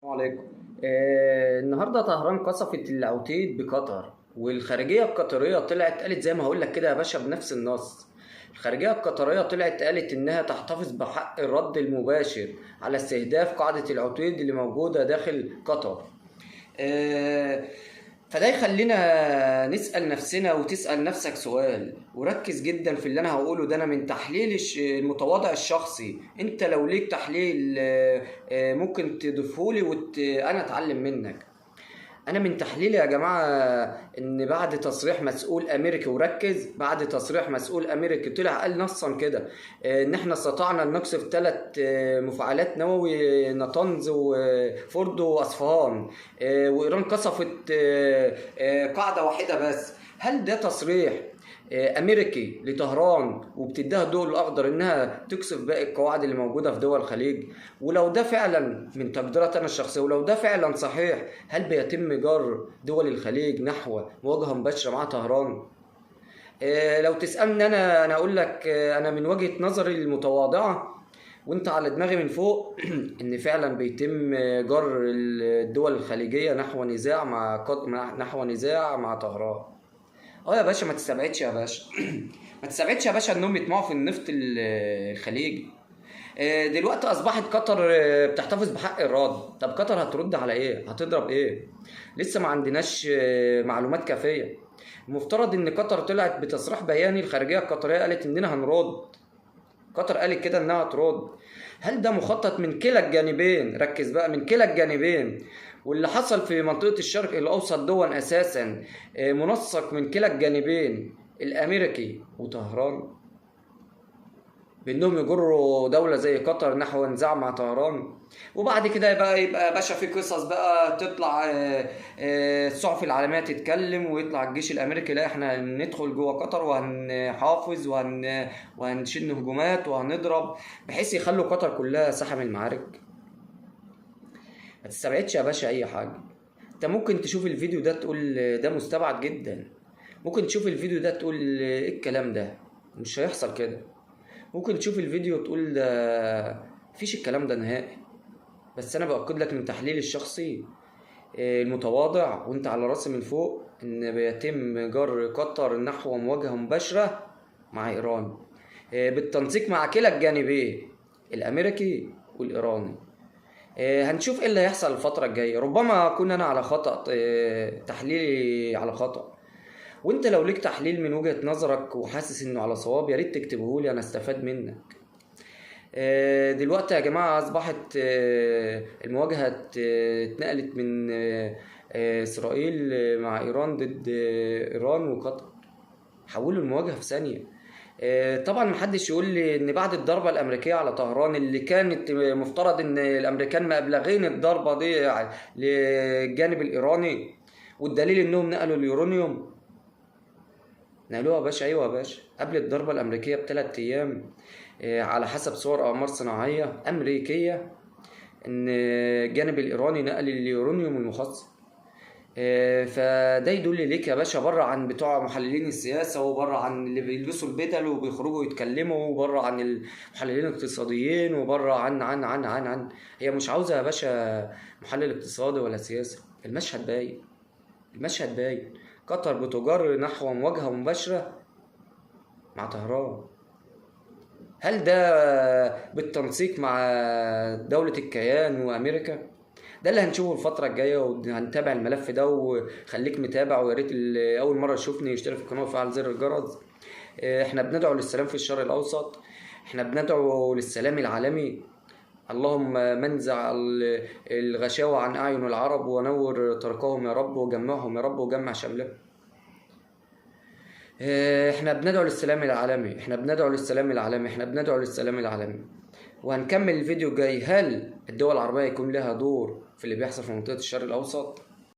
السلام عليكم. النهارده طهران قصفت العتيد بقطر، والخارجية القطرية طلعت قالت زي ما هقول لك كده يا باشا بنفس النص. الخارجية القطرية طلعت قالت انها تحتفظ بحق الرد المباشر على استهداف قاعدة العتيد اللي موجودة داخل قطر. آه، فده يخلينا نسأل نفسنا وتسأل نفسك سؤال، وركز جدا في اللي انا هقوله ده. انا من تحليل المتواضع الشخصي، انت لو ليك تحليل ممكن تضيفهولي انا اتعلم منك. انا من تحليلي يا جماعة ان بعد تصريح مسؤول امريكي، وركز، بعد تصريح مسؤول امريكي طلع قال نصا كده ان احنا استطعنا ان نقصف 3 مفاعلات نووي، نطنز وفوردو واصفهان، وايران قصفت قاعدة واحدة بس. هل ده تصريح امريكي لطهران وبتديها الضوء الاخضر انها تقصف باقي القواعد اللي موجودة في دول الخليج؟ ولو ده فعلا من تقديرات انا الشخصية، ولو ده فعلا صحيح، هل بيتم جر دول الخليج نحو مواجهة مباشرة مع طهران؟ لو تسالني انا اقول لك، انا من وجهه نظري المتواضعة وانت على دماغي من فوق ان فعلا بيتم جر الدول الخليجية نحو نزاع مع نحو نزاع مع طهران. يا باشا ما تستبعدش يا باشا ما تستبعدش يا باشا انهم يطمعوا في النفط الخليجي. دلوقتي اصبحت قطر بتحتفظ بحق الرد. طب قطر هترد على ايه؟ هتضرب ايه؟ لسه ما عندناش معلومات كافيه. المفترض ان قطر طلعت بتصريح بياني، الخارجية القطرية قالت اننا هنرد. قطر قالت كده انها هترد. هل ده مخطط من كلا الجانبين؟ ركز بقى، من كلا الجانبين. واللي حصل في منطقة الشرق الأوسط دون أساساً، منسق من كلا الجانبين الأمريكي وطهران، بأنهم يجروا دولة زي قطر نحو نزاع مع طهران. وبعد كده يبقى باشا في قصص بقى تطلع، الصحف العالمية تتكلم، ويطلع الجيش الأمريكي لا احنا ندخل جوه قطر وهنحافظ وهنشن هجومات وهنضرب، بحيث يخلوا قطر كلها ساحة من المعارك. ما تستبعدش يا باشا اي حاجة. انت ممكن تشوف الفيديو ده تقول ده مستبعد جدا، ممكن تشوف الفيديو ده تقول ايه الكلام ده، مش هيحصل كده. ممكن تشوف الفيديو تقول ده مفيش الكلام ده نهائي. بس انا باكد لك من تحليلي الشخصي، المتواضع وانت على راسي من فوق، ان بيتم جر قطر نحو مواجهة مباشرة مع ايران، بالتنسيق مع كلا الجانبين الامريكي والايراني. هنشوف ايه اللي هيحصل الفترة الجاية. ربما اكون انا على خطأ، تحليلي على خطأ، وانت لو ليك تحليل من وجهة نظرك وحاسس انه على صواب يا ريت تكتبه لي، انا استفاد منك. دلوقتي يا جماعة اصبحت، المواجهة اتنقلت من، اسرائيل مع ايران ضد، ايران وقطر. حولوا المواجهة في ثانية. طبعا محدش يقول لي ان بعد الضربة الامريكية على طهران اللي كانت مفترض ان الامريكان مبلغين الضربة دي للجانب الايراني، والدليل انهم نقلوا اليورانيوم. نقلوها يا باشا، ايوه يا باشا، قبل الضربة الامريكية بثلاث ايام، على حسب صور اقمار صناعية امريكية ان الجانب الايراني نقل اليورانيوم المخصب. فده يدل ليك يا باشا بره عن بتوع محللين السياسة، وبره عن اللي بيلبسوا البدل وبيخرجوا يتكلموا، وبره عن المحللين الاقتصاديين، وبره عن عن عن عن عن هي مش عاوزه يا باشا محلل اقتصادي ولا سياسي. المشهد باين، المشهد باين. قطر بتجر نحو مواجهة مباشرة مع طهران. هل ده بالتنسيق مع دولة الكيان وأمريكا؟ ده اللي هنشوفه الفترة الجاية، وهنتابع الملف ده، وخليك متابع. ويا ريت اللي أول مرة يشوفني يشترك في القناة ويفعل زر الجرس. احنا بندعو للسلام في الشرق الأوسط، احنا بندعو للسلام العالمي. اللهم منزع الغشاوة عن أعين العرب، ونور طريقهم يا رب، وجمعهم يا رب، وجمع شملهم. احنا بندعو للسلام العالمي، احنا بندعو للسلام العالمي، احنا بندعو للسلام العالمي. وهنكمل الفيديو الجاي، هل الدول العربية يكون لها دور في اللي بيحصل في منطقة الشرق الأوسط؟